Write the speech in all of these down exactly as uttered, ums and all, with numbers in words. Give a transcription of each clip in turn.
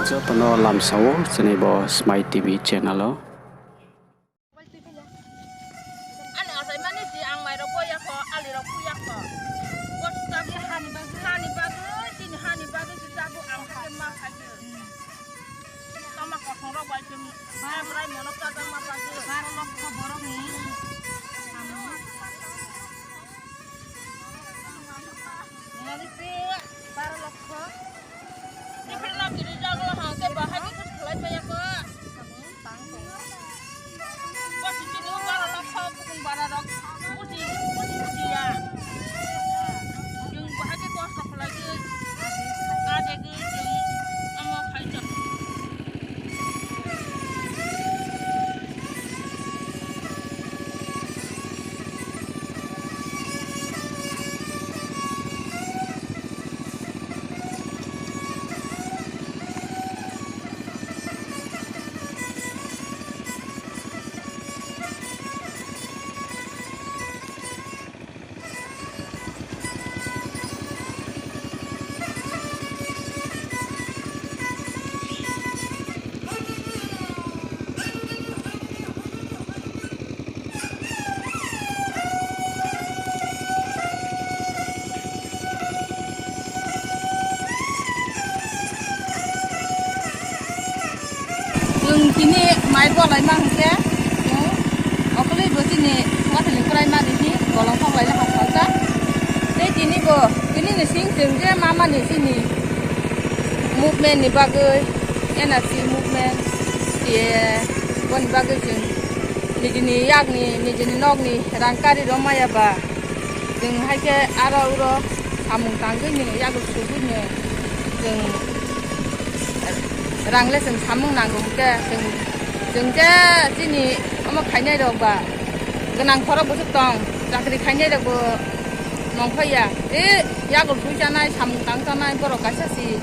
Joto no lamsa ou chini bo Smai T V channel o. Ani achaimani si ang mairok bo ya kho, ali rok phu ya kho. Bo si chabu hani bagwi, chini hani bagwi si chabu ang khe ma khaikhe. Tama kothong rok bai chwng brai mono chajak ma bagwi. Baro lokho borok ni. Nari se baro lokho. Iphir no kiri jaglo hang khe bahai khe khlai paiya kho. Bo si chini baro lokho bukung bara rok. Buji, buji, buji ya. Chwng bahai khe kosto khlai khe. Ade khe chwng amo khai chwng. Chwng tini mai bolaima hwnkhe, chwng okolwi bo chini wathaini kwraima rihni bolong thok laina ha salsa. Tei tini bo, tini ni sing chwng je mama ni chini movement ni bagwi, N R C movement, ye, boni bagwi chwng nijini yakni, nijini nokni rang kari rw maya ba, chwng hai khe aro uro samung tangwi ni, yago sugwi ni, chwng rang le chwng samung nango hwnkhe, chwng, chwng je chini omo khainai rok ba, gwnang khorok buchuk tong, chakri khainai rok bo nongkhor ya. Je yago sui chanai, samung tang chanai, borok kaisa si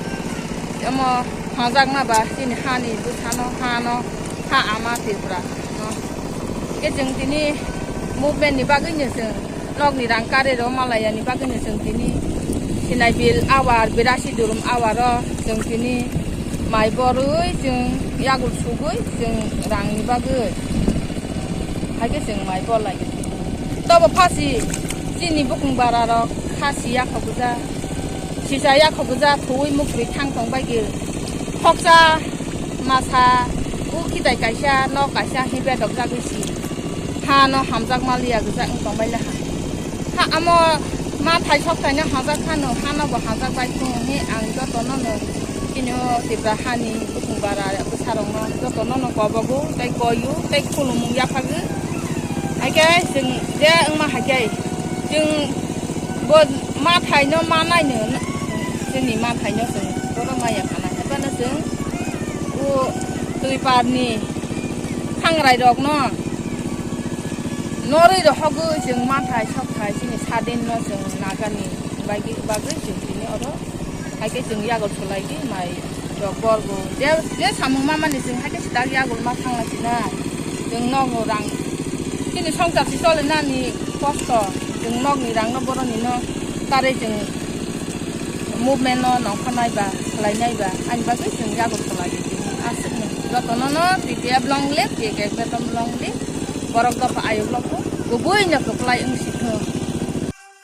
omo hangjakma ba chini hani bwsano, hano, ha ama Tripura no. Khe chwng tini movement ni bagwi no chwng nokni rang kari rw malai ya ni bagwi no chwng tini Sinai Bill awar, Birasi Durum awar o chwng tini mai borwi chwng yagul sugwi chwng rang ni bagwi. Hai khe chwng mai bolai. Tobo phasi chini bukung bara rok kha si yakho gwja, sisa yakho gwja, thuwi muktwi thang tong bai khe. Khoksa masa, u khitai kaisa, nok kaisa himbe dok jagwi si. Ha no hamjak maliya gwja wng tong bai le ha. Ha amo ma thai sok thai no hamjak kha no, ha no bo hamjak bai thung hi ang joto no no. Chini o Tripura hani bukung bara bwsa rok no joto no no kobogo, tei koyu, tei khulumung yaphago. Hai khe chwng je wngma hai khe chwng bo ma thai no ma nai no, chini ma thai no chwng bono ma ya khana. Haiphano chwng o twi par ni thangrai rok no norwi rohogwi chwng ma thai sok thai chini sadin no chwng nagani bagwi, bagwi chwng tini oro. Hai khe chwng yagul sulai di mai rok borgo. Je, je samung ma mani chwng hai khe sita yagul ma thangla sina. Chwng nogo rang. Chini songchar si chole nani kosto. Chwng nokni rang no boroni no karwi chwng movement no nongkhor nai ba, khlai nai ba. Ani bagwi chwng yagul sulai di. Aswk no. Joto no no T P F long live, T K F long live. Borok dopha ayuk lok bo. Kubui no kwplai wng si thung.